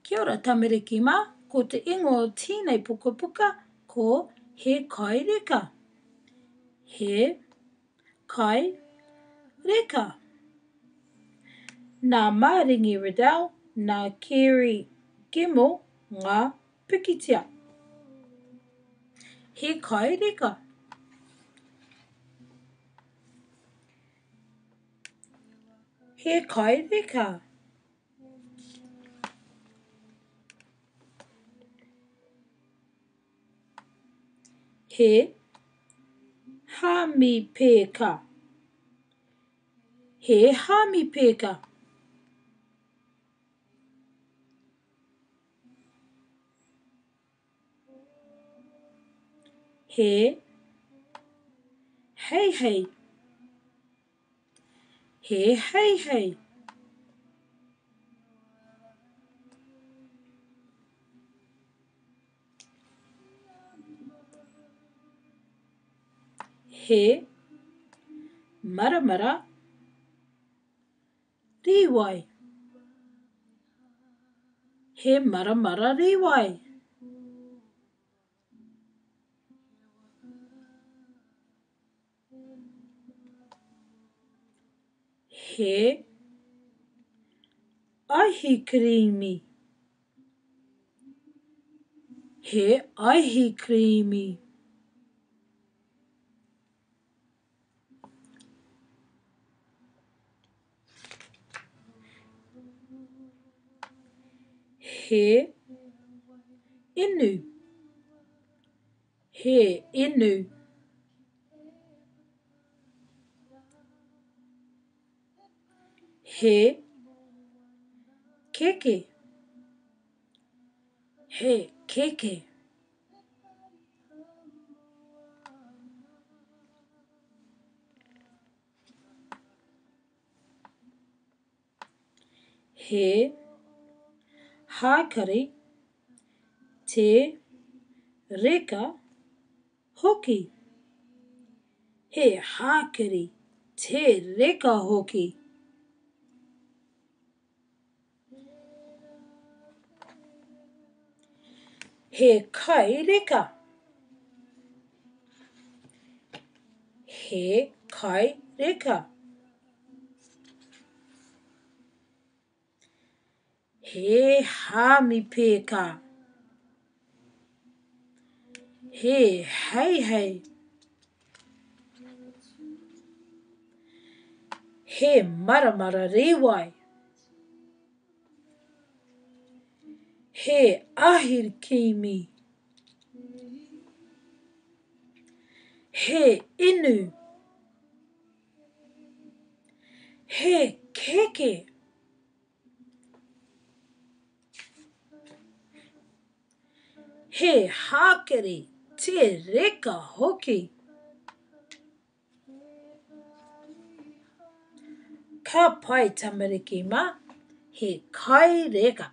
Kia ora tamariki mā, ko te ingoa o tēnei pukapuka ko He Kai Reka. He Kai Reka. Nā Māringi Riddell, nā Kerry Gemmell ngā pikitia. He Kai Reka. He Kai Reka. He hāmipēka. He hāmipēka. He heihei. He heihei. He maramara rīwai. He maramara rīwai. He aihikirīmi. He aihikirīmi. He inu. He inu. He keke. He keke. He hākari te reka hoki. He hākari te reka hoki. He kai reka. He kai reka. He hāmipēka. He heihei. He maramara rīwai. He ahikīmi. He inu. He keke. He hākari te reka hoki. Ka pai tamariki mā, he kai reka.